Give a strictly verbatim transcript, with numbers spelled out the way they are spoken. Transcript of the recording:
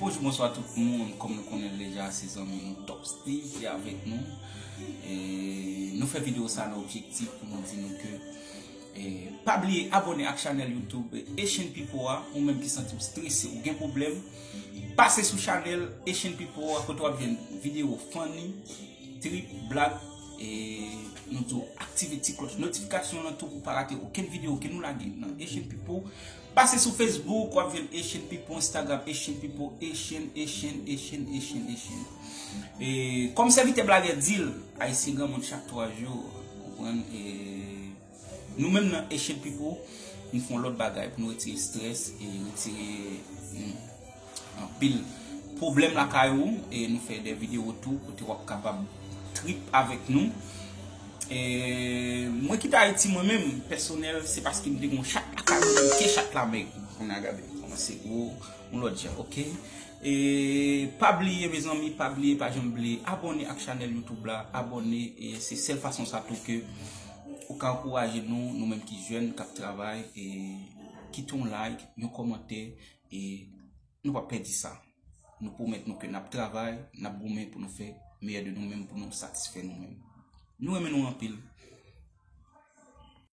Bonjou, bonswa tout moun. Kòm nou konnen l deja, se zanmi nou Top Steve ki avèk nou. E nou fè videyo sa nan objektif pou nou di nou ke, e, pa bliye abòne ak chanèl YouTube Asian People a. Ou menm ki santi w strese, ou gen pwoblèm, pase sou chanèl Asian People a, kote w ap jwenn videyo funny, trip, blag, e nou di w aktive ti klòch notifikasyon lan tou pou pa rate okenn videyo ke nou lage nan Asian People. Pase sou Facebook, w ap jwenn Asian People, Instagram Asian People, Asian, Asian, Asian, Asian, Asian. E kòm sèvitè blagè di l, Ayisyen granmoun chak twa jou, konprann? E nou menm nan Asian People, nou fè yon lòt bagay pou nou retire strès e retire, hmm, anpil pwoblèm lakay ou, e nou fè de videyo tou kote w ap kapab trip avèk nou. E mwen ki t Ayiti, mwen menm, pèsonèl, se paske m te gen yon chat lakay mwen, m te chat la, men kounye a gade, kòman se gwo, yon lòt jan, oke? E pa bliye, mezanmi, pa bliye, pa janm bliye abòne ak chanèl YouTube la, abòne, e se sèl fason sa tou ke ou ka ankouraje nou, nou menm ki jèn, k ap travay, e kite yon like, yon kòmantè, e nou p ap pèdi sa. Nou pwomèt nou ke n ap travay, n ap goumen pou nou fè meyè de nou menm, pou nou satisfè nou menm. Nou renmen nou anpil.